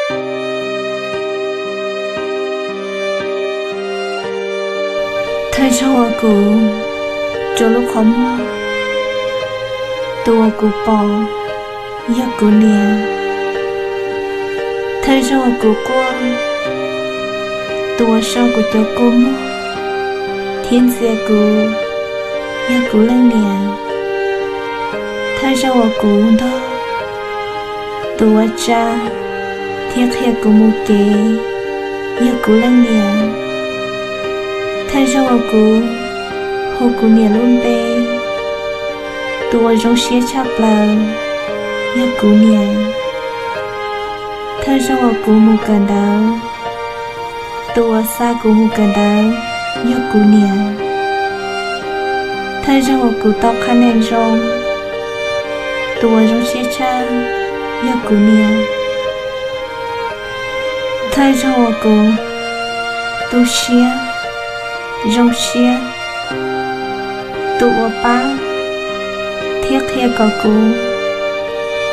Thawj zaug uas kuv rua lub qhov muag, tus uas kuv pom yog kuv niam. Thawj zaug uas kuv quaj, tus uas so kuv cov kua muag thiab ntxias kuv yog kuv leej niam. Thawj zaug uas kuv ntog, tus uas tsa thiab qhia kuv mus kev yog kuv leej niam. Thawj zaug uas kuv hu kuv niam lub npe, tus uas zoo siab tshaj plaws yog kuv niam. Thawj zaug uas kuv mus kawm ntawv, tus uas xa kuv mus kawm ntawv yog kuv niam. Thawj zaug uas kuv tau qhab nees zoo, tus uas zoo siab tshaj yog kuv niam. Thawj zaug uas kuv tu siab, zoo siab, tus uas pab thiab qhia kom kuv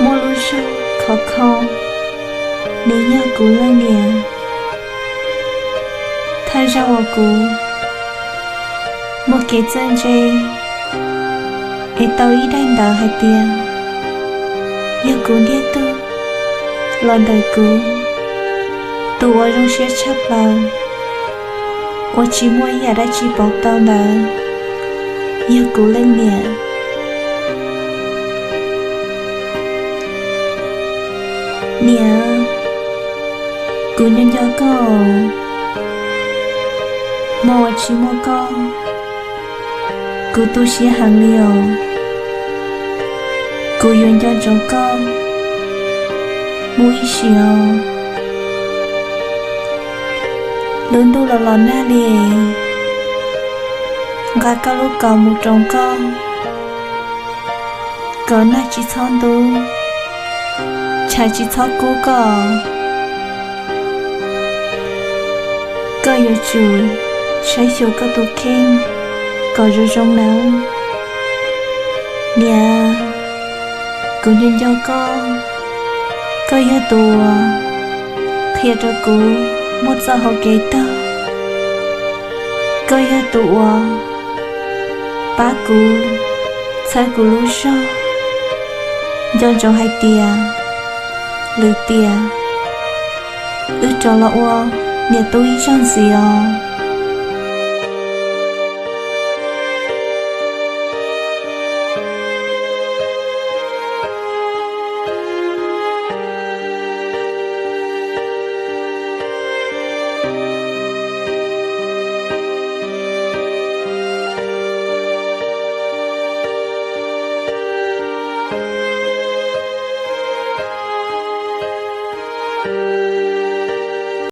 muaj lub zog khov kho, nws yog kuv leej niam. Thawj zaug uas kuv muaj kev txawj ntse es tau ib daim ntawv hais tias yog kuv ntiag tug los ntawm kuv, tus uas zoo siab tshaj plaws uas tsis muaj ib yam dab tsi pauv tau ntawd yog kuv leej niam. Niam, kuv nco nco koj, hmo uas tsis muaj koj, kuv tu siab heev li os. Kuv yuav nco ntsoov koj mus ib sim os. Lub ntuj los los nag li, nqa koj lub kaus mus roos koj, kom nag tsis txhob ntub, tshav tsis txhob kub koj. Koj yuav tsum saib xyuas koj tus kheej kom zoo zoo nawb. Niam, kuv nco nco koj, koj yog tus uas qhia rau kuv muaj txoj hau kev taug, koj yog tus uas pab kuv txhawb kuv lub zog. Nco ntsoov hais tias lwm tiam wb rov los ua niam tub ib zaug ntxiv os.